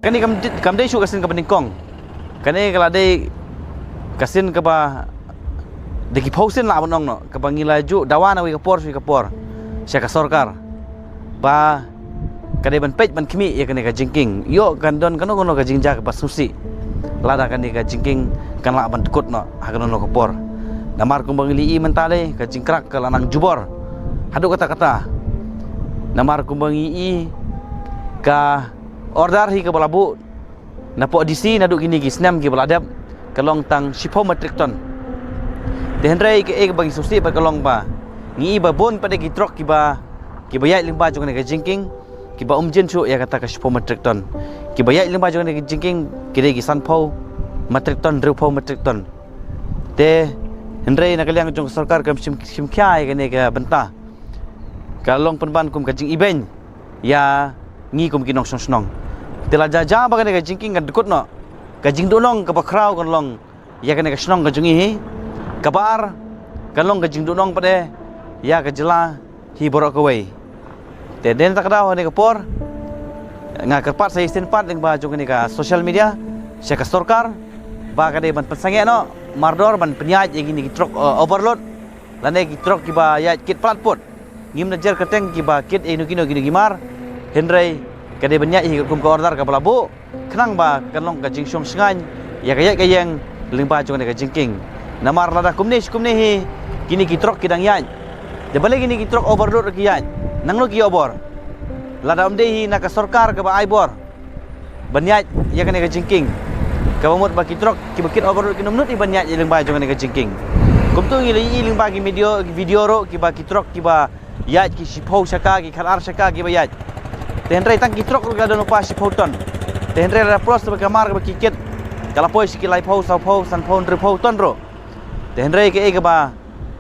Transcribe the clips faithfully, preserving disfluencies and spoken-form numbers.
Kane kam, kam dei shuh ka sien kaba nyngkong. Kane ka la dei ka sien kaba dei ki phew sien lah ban ong noh, kaba ngi la ju dawa na wei ka por sha wei ka por sha ka sorkar ba ka dei ban peit ban khmih ïa kane ka jingkieng. Ïoh kan don kano kano ka jingjia kaba sngewsih lada kane ka jingkieng kan lah ban dkut noh ha kano kano ka por. Namar kumba ngi la ïohi mynta lei, ka jingkrak ka la nang jubor haduh katta katta. Namar kumba ngi ïohi ka order hi kaba la buh napoh D C naduh kine ki snem kiba la dep, ka long tang shiphew metric ton. Te hynrei kaei kaba ngi sngewsih pat ka long ba ngi ïohi ba bun pat de ki trok kiba, kiba ïaid lyngba jong kane ka jingkieng kiba ym jin shuh ïa kata ka shiphew metric ton. Kiba ïaid lyngba jong kane ka jingkieng ki dei ki sanphew metric ton, hynriewphew metric ton. Te hynrei na ka liang jong ka sorkar kam shim, shim khia ïa kane ka bynta. Ka long pynban kum ka jingibeiñ ïa ngi kum ki nongshong shnong. Te lada jia ba kane ka jingkieng kan dkut noh, ka jingduhnong kaba khraw kan long ïa kane ka shnong ka jong ngi hi. Kaba ar kan long ka jingduhnong pat de ïa ka jylla hi baroh kawei. Te dei na kata ka daw ha kane ka por nga kyrpad sa shisien pat lyngba jong kane ka social media sha ka sorkar ba ka dei ban pynsangeh noh mardor ban pynïaid ïa kine ki trok, eh, overload lane ki trok kiba ïaid kit palat put. Ngim nang jer kyrteng kiba kit ïa kino kino kino ki mar, hynrei ka dei ban ïaid hi katkum ka order kaba la buh, khnang ba kan long ka jingshong shngaiñ ïa ka ïaid ka ïeng lyngba jong kane ka jingkieng. Namar lada kumne shi kumne hi kine ki trok ki dang ïaid, da balei kine ki trok overload ki ïaid, nangno ki ïoh bor? Lada ym dei hi na ka sorkar kaba ai bor ban ïaid ïa kane ka jingkieng, kaba mut ba ki trok kiba kit overload kin ym nud hi ban ïaid ïa lyngba jong kane ka jingkieng. Kumto ngi la ïohi lyngba ki video, ki video ruh kiba ki trok kiba ïaid ki shiphew shaka, ki khatar shaka kiba ïaid. Te hynrei tang ki trok ruh ka don lypa shiphew ton. Te hynrei lada pros ba ka mar kaba ki kit ka la poi sha ki laiphew, sawphew, sanphew, hynriewphew ton ruh. Te hynrei kaei kaba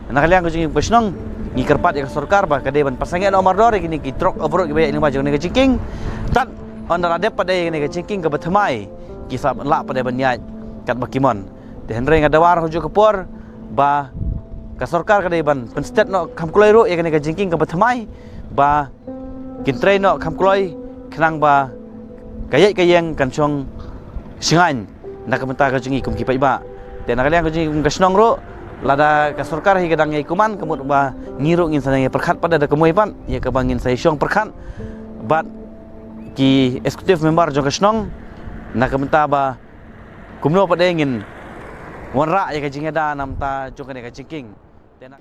na ka liang ka jong ngi kum ka shnong ngi kyrpad ïa ka sorkar ba ka dei ban pynsangeh noh mardor ïa kine ki trok overload kiba ïaid lyngba jong kane ka jingkieng. Tad hynda la dep pat de ïa kane ka jingkieng kaba thymmai, ki sa lah pat de ban ïaid katba ki mon. Te hynrei nga dawa ha kajuh ka por ba ka sorkar ka dei ban pynsted noh kham kloi ruh ïa kane ka jingkieng kaba thymmai ba kin trei noh kham kloi khnang ba ka ïaid ka ïeng kan shong shngaiñ na ka bynta ka jong ngi kum ki paidbah. Te na ka liang ka jong ngi kum ka shnong ruh, lada ka sorkar hi ka dang ïai kuman, ka mut ba ngi ruh ngin sa nang ïai pyrkhat pat da ka mui pat ïa kaba ngin sa ïai shong pyrkhat bad ki executive member jong ka shnong na ka bynta ba kumno pat de ngin wanrah ïa ka jingïada na bynta jong kane ka jingkieng. Te na